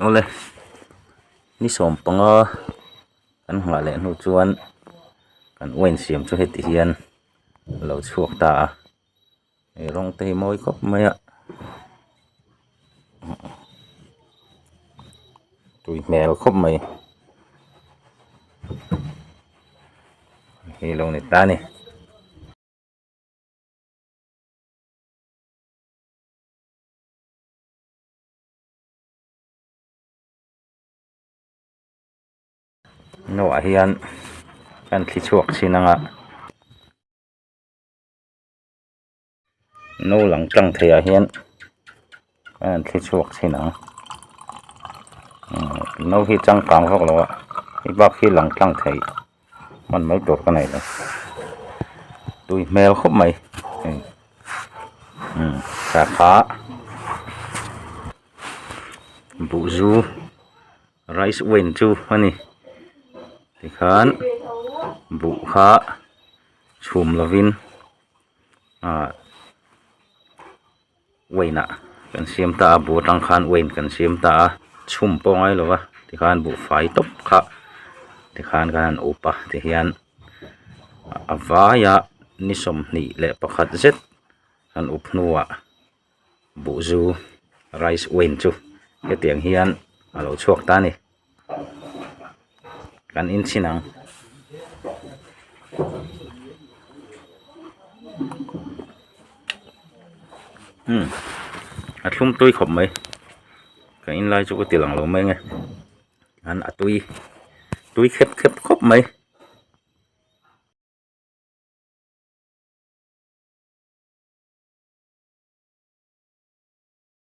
Awle ni sawmpanga kan nghah leh hnu chuan kan wine siam chu heti hian a lo chhuak ta a hei rawng te hi mawi khawp mai a tui hmel khawp mai hi lo ni ta a ni. No ah hian kan thli chhuak thin ang a no lang tlang thei ah hian kan thli chhuak thin ang no hi changkang vak lo a hei bak hi lang tlang thei hman mai tur ka nei lo tui hmel khawp mai hei sangha buhzu rice wine chu a ni tikhan buh kha chhum lovin ah wine ah kan siam ta a buh atang khan wine kan siam ta a chhum pawh a ngai lo va tikhan buhfai tawp kha tikhan kan han up a tihian a vaia ni 21 zet kan up hnuah buhzu rice wine chu hetiang hian a lo chhuak ta a ni kan in chhin ang. Umm a thlum tui khawp mai ka in lai chu ka ti lang lo mai nge an a tui tui khep khep khawp mai.